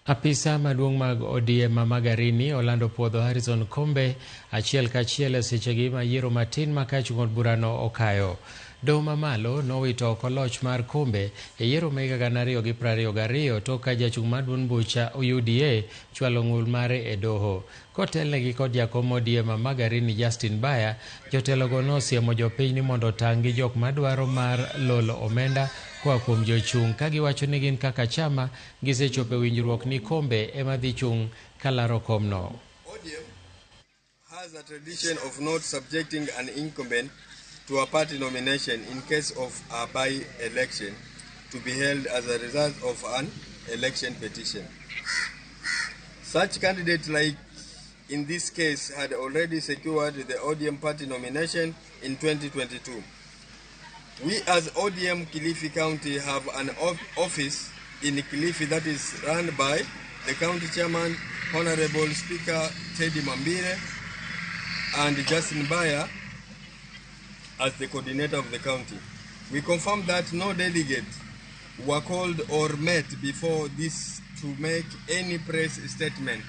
Apisa maduong' mag ODM ma Magarini olando puodho Harrison Kombe achiel kachiel e sechegi ma yiero matin ma kach od burano okayo. Doho mamalo nowito oko loch mar Kombe e yiero ma higa 2022 tok ka jachung' mar duond bucha UDA chwalo ng'ul mare e doho. Kotelnegi kod jakom ODM ma Magarini Justin Baya, jotelogo nosiemo jopiny ni mondo otang' gi jok madwaro mar lolo omenda koa kuom jochung' ka giwacho ni gin kaka chama gisechopo e winjruok ni Kombe ema dhi chung' kalaro komno. ODM has a tradition of not subjecting an incumbent to a party nomination in case of a by-election to be held as a result of an election petition. Such candidate, like in this case, had already secured the ODM party nomination in 2022. We as ODM Kilifi County have an office in Kilifi that is run by the county chairman, Honorable Speaker Teddy Mwambire, and Justin Baya as the coordinator of the county. We confirm that no delegate were called or met before this to make any press statement.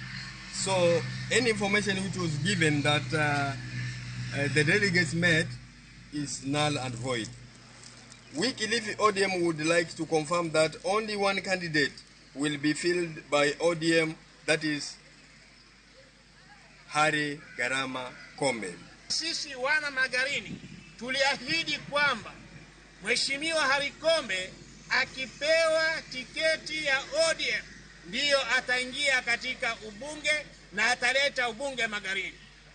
So any information which was given that the delegates met is null and void. We Kilifi ODM would like to confirm that only one candidate will be filled by ODM, that is Harry Garama Kombe. Sisi wana Magarini tuliahidi kwamba Mheshimiwa Harry Kombe akipewa tiketi ya ODM ndiyo ataingia katika ubunge na ataleta ubunge Magarini,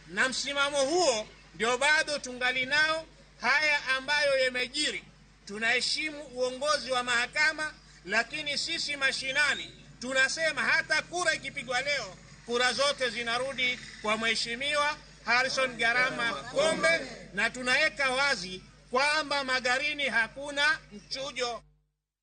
na msimamo huo ndio bado tungali nao. Haya ambayo yamejiri, tunaheshimu uongozi wa mahakama, lakini sisi mashinani tunasema hata kura ikipigwa leo, kura zote zinarudi kwa Mheshimiwa Harrison Garama Kombe, na tunaweka wazi kwamba Magarini hakuna mchujo.